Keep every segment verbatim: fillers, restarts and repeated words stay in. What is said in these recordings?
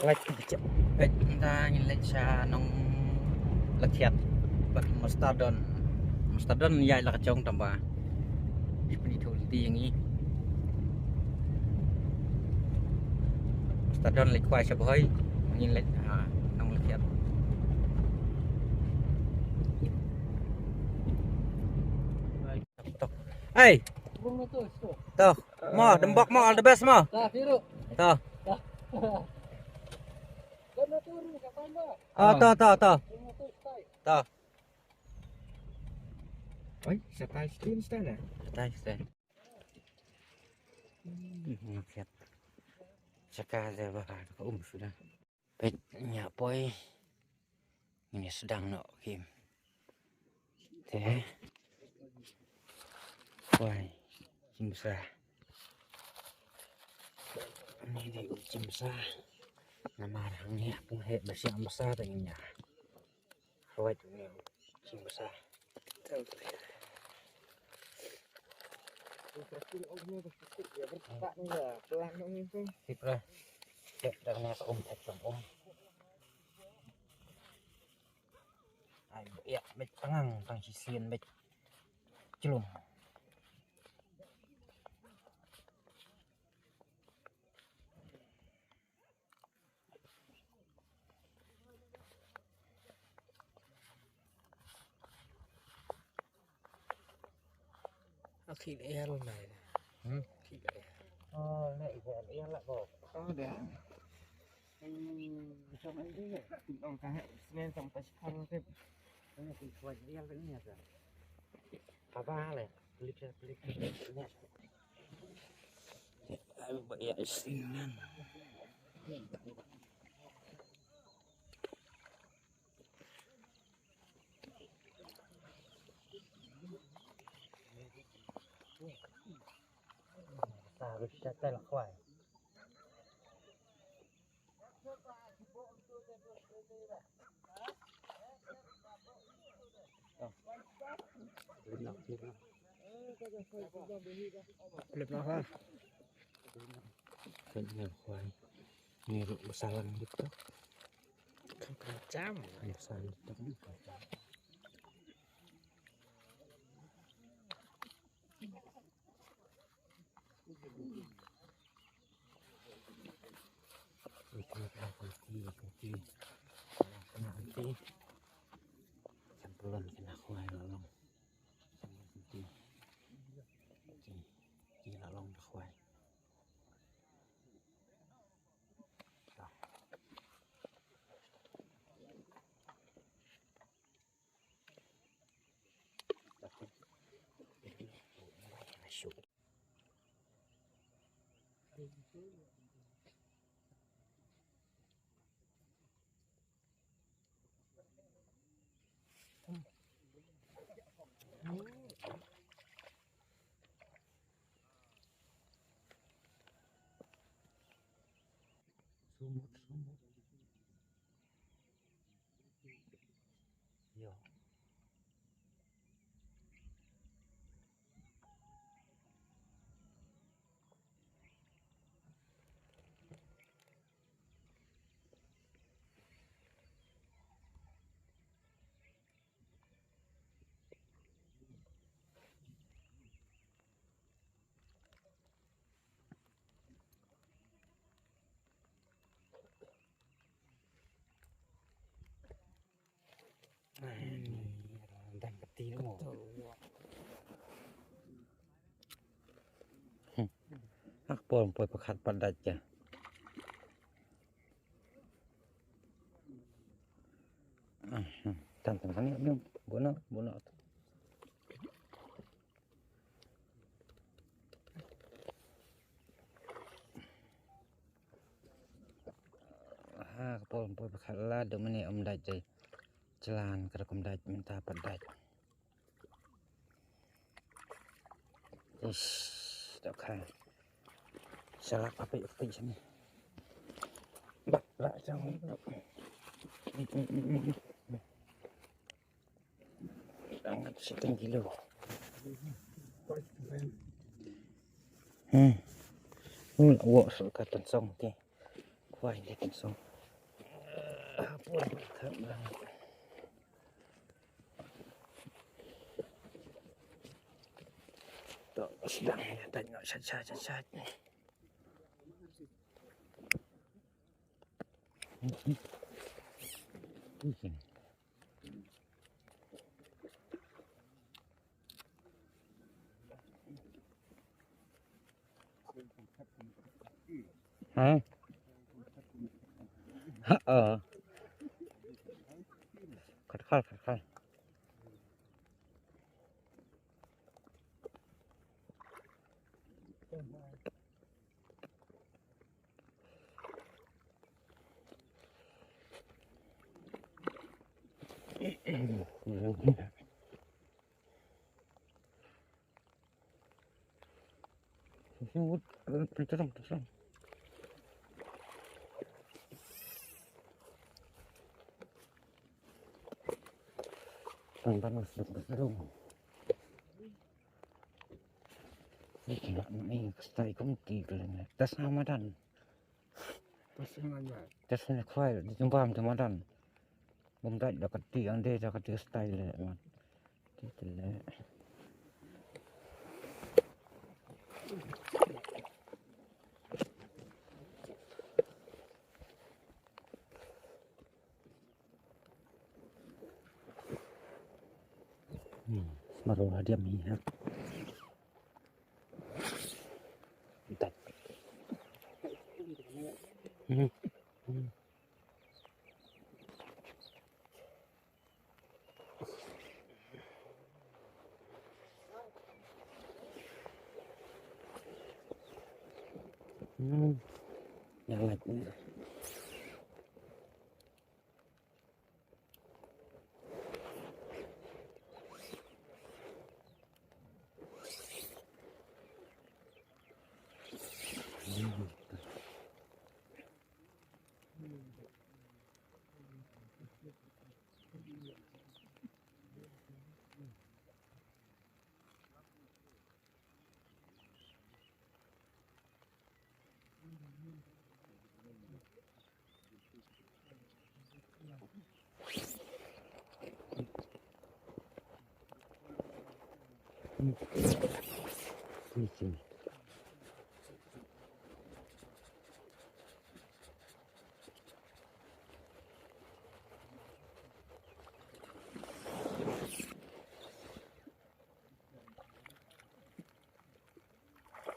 Leit ka jep. Peit mynta ngin leit sha Nonglakhiat bad Mastadon. Mastadon ïaid la ka jong tang ba i pynithuh lynti ïa ngi. Mastadon leit khwai sha Bhoi, ngin leit ha Nonglakhiat. Tok. Hey. To. Mo, dembok mo, all the best mo. To. Oh, to, to, to. To. Oi, sa tai stin stan eh? Sa tai stin. Hmm, ngakhiat. Saka de ba ka um suda. Peit ïa poi. Ngin ïa sdang noh kim. Te. Poi. Jingmsa. Ni dei u jingmsa. Namar hangne pynheh ba sha msa te ngin ïa. Hawai tu ni jingmsa. Sipra. Cek dah ni ka um, cek tang um. Ai, ïa, beit tangang tang shisien beit. Chlum. Aki el mai. Hmm? Aki el. Oh, ne el la ko. Oh, dah. Hmm, sama ini. Tong ka he, senen tong pas kan ke. Ini ki kuat el ni ya. Apa le? Pelik, pelik. Ini. Ai ba ïa sdang. Sa ru sha ta la khwai. Lep noh ha. Kan nga khwai. Ni ru ba salang gitu. Kan kencam. Ba salang gitu. Sumut, sumut. Yo. Ak pom poi pakhat padat ja. Tan tan kan ni buno buno. Ha ka por por ka la do mene um dai jai. Jalan ka kum dai mynta pat dai. Ish, dok hai. Salah apa itu sini? Bak la jang. Sangat setengah kilo. Hmm. Hmm, wok so ka tensong ti. Wai ni tensong. To, sdang ïa, tang noh sha, sha, sha, sha. Hah? Ha, oh. Khat khat, khat khat. Tang tang, seduk seduk. Ni kena ni kestai komiti kali ni. Tas nama dan. Tas nama dan. Tas ni kuai di jumpa sama dan. Bum dai da kati ang de da kati kestai le man. Ti tele. Hmm, baru hadiah mi ha. Entar. Hmm. Hmm. Hmm. Yang lagi.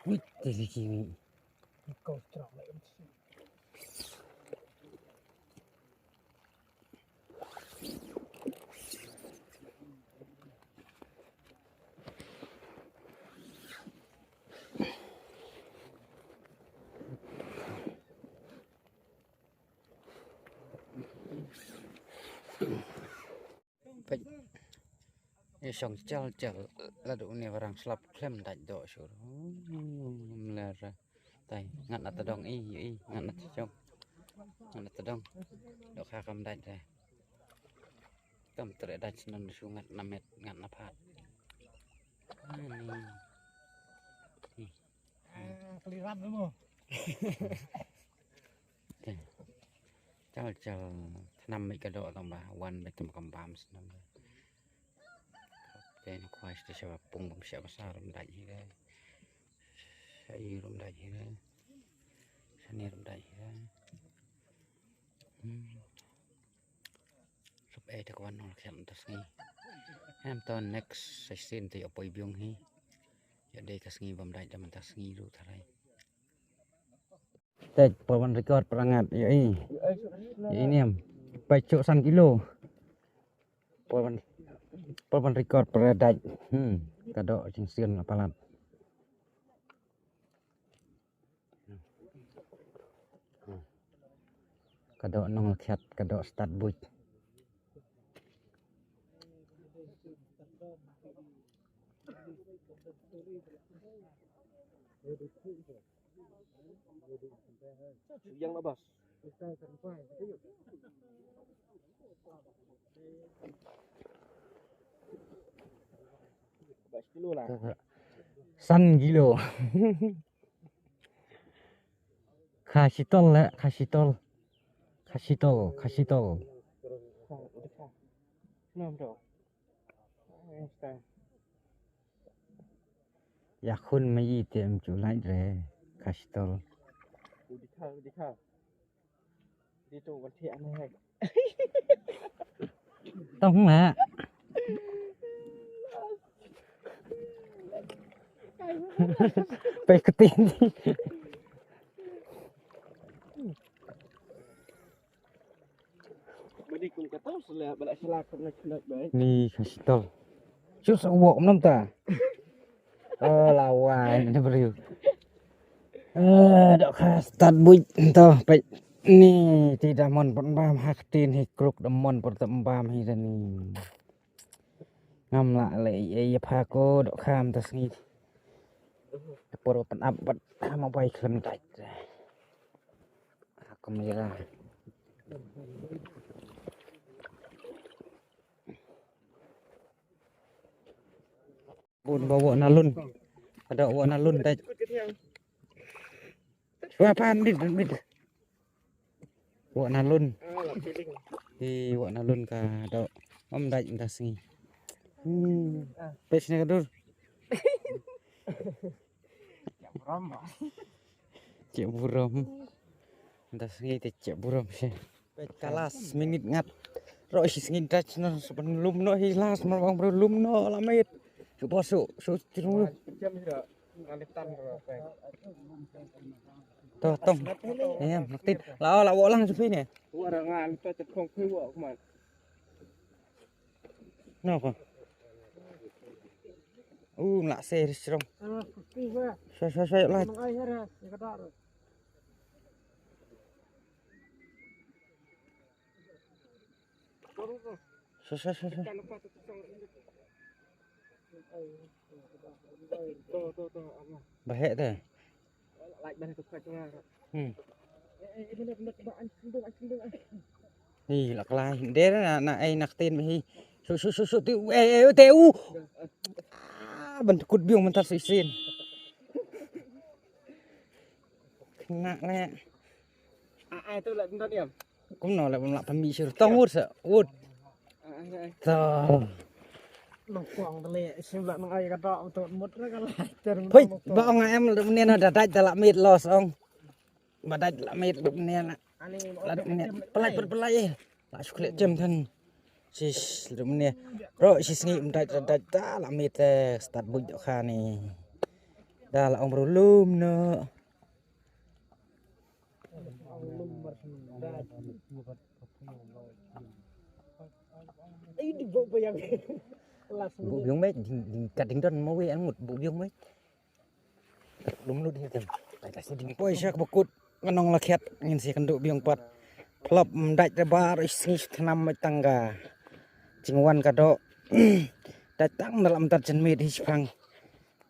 Wih, tadi kini. Kau strong lah. Peit. Ïa shong jal jal la dei une warang slap khlem dait doh shuh. Hmm, mler. Tai ngat na tadong i i ngat na tadong. Ngat na tadong. Doh kha kam dait re. Kam treh dait snon shu ngat na met ngat na phat. Ani. Ih. Ah, kali ram dulu. Chal chal thnam bad ka doh tang ba wan bad tang ba kam bam snem. Te na khwai te shaba pung bam shaba sa rum dai hi dai. Sa i rum dai hi dai. Sa ni rum dai hi dai. Hmm. Sop ei te ka wan nong la khian ta sngi. Em to next session te ïa poi biong hi. Ïa dei ka sngi bam dai da man ta sngi lu tharai. Tek por ban record prangat ïa i. Ïa i niam. Pai chok san kilo. Por ban por ban record pradai. Hmm. Ka doh jingsian la palat. Ka doh nong la khiat ka doh stad buit. Yang labas. San kilo. Kha shitol le, kha shitol. Kha shitol, kha shitol. Ïa khun ma i te em ju lait re. Kastol. Tong la. Pe ketin. Ni kastol. Sus wok nam ta. Oh, lawan ni beriu. Eh, dok ka start buit to pek. Ni ti da mon pon bam hak tin hi kruk da mon pon tam bam hi da ni. Ngam la le ei ei pha ko dok kham ta sngi. Por pan ap bat ma bai khlem dai. Aku mira. Bun ba wok na lun. Ada wok na lun dai. Wa pan mit mit. Wok na lun. Di wok na lun ka do. Om dai nda sngi. Hmm. Pes ne ka dur. Cek burom. Nda sngi te cek burom sih. Pet kalas minit ngat. Ro isi sngi dach no sepen lum no hi las mar bang bro lum no lamit. Su bosu su tiru. To tong. Ya naktit. La la wok lang sepi ni. Wok rangan to cek kong kui wok kuman. No ko. U la se ri srong. Sa sa sa la. Sa sa sa sa. Ba hek te. Hmm. Hi la klai der na na ei nak tin hi. Su su su su ti ei ei te u. Ah, ban kut biong mentar su isin. Kena le. Ah, ah, tu la ndan diam. Kumno la ban la pami sir tong wut sa wut. To. Nang kuang tele sim la nang ai ka dok tu mut ra ka la. Hoi, ba ong em lu ne na da dai da la mit los ong. Ba dai la mit lu ne la. La du ne. Pelai pelai eh. La sukle jem kan. Sis lu ne. Bro sis ngi dai da dai da la mit eh start buit dok kha ni. Da la ong bro lum no. Bu biong mai ding ding ka ding don mo we angut bu biong mai. Lum lut hi tem. Kai ta si ding poi sak bakut nganong la khiat ngin si kan du biong pat. Plop mdait da bar is ngi thnam mai tangga. Jingwan ka do. Dait tang dalam tar jen mit hi sipang.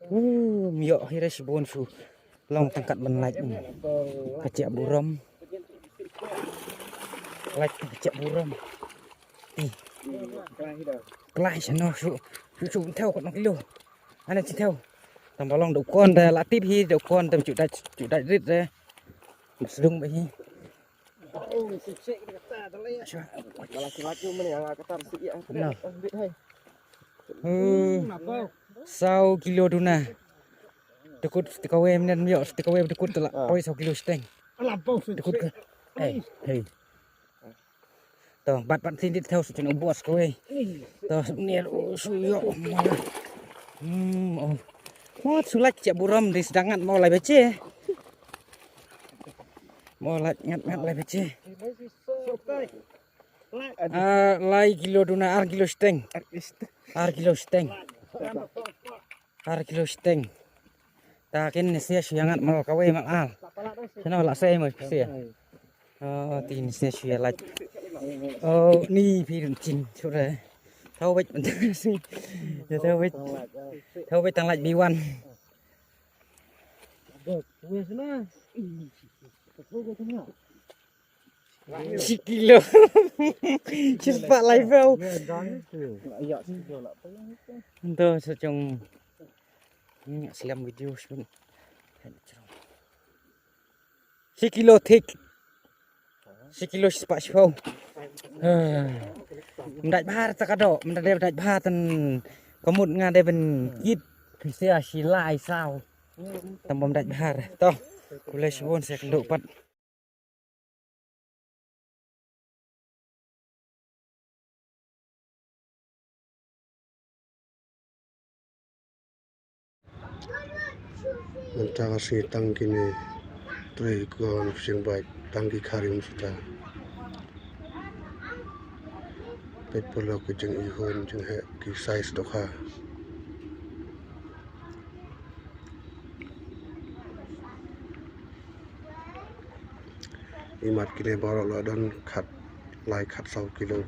Uh, miok hi ra shibun shu. Long tangkat ban lait ni. Ka chek burom. Lait ka chek burom. Ih. Klai shano shu. Shu shu theo kot nang kilo. Ana chi theo. Tang ba long da u kon da la tip hi da u kon da chu dait chu dait rit da. Sdung ba hi. Saw kilo duna. Dukut stika we mnen mio stika we dukut la. Poi saw kilo steng. Dukut ke. Hey, hey. To bat bat tin dit thaw stin u bos ko we. To ner u su yo. Hmm, oh. Mo su lak che buram di sedangat mo lai bache. Mo lak ngat ngat lai bache. Ah, lai kilo duna ar kilo steng. Ar kilo steng. Ar kilo steng. Ta kin ni sia shu yangat mal kawei mal al. Sino la sei mo sia. Oh, tin sia shu ya laj. Oh, ni pi dun chin sure. Tau wet. Ya tau wet. Tau wet tang laj biwan. Shi kilo. Shi spah lai phew. Nto sa chong. Slam video shun. Shi kilo thik. Shi kilo shi spah shi phew. Mdait bha ta ka doh, mdait bha tan. Ka mut nga dei ban kit pisa shi lai saw. Tang bym dait bha. To, khublei shibun, sa ïakynduh pat. Mynta ka sngi tang kine trei ko na fishing bike, tang ki kharim suda. Peit paralok ki jingihun jingheh, ki size dohkha. Imat kine baroh la don khat lai khat saw kilo.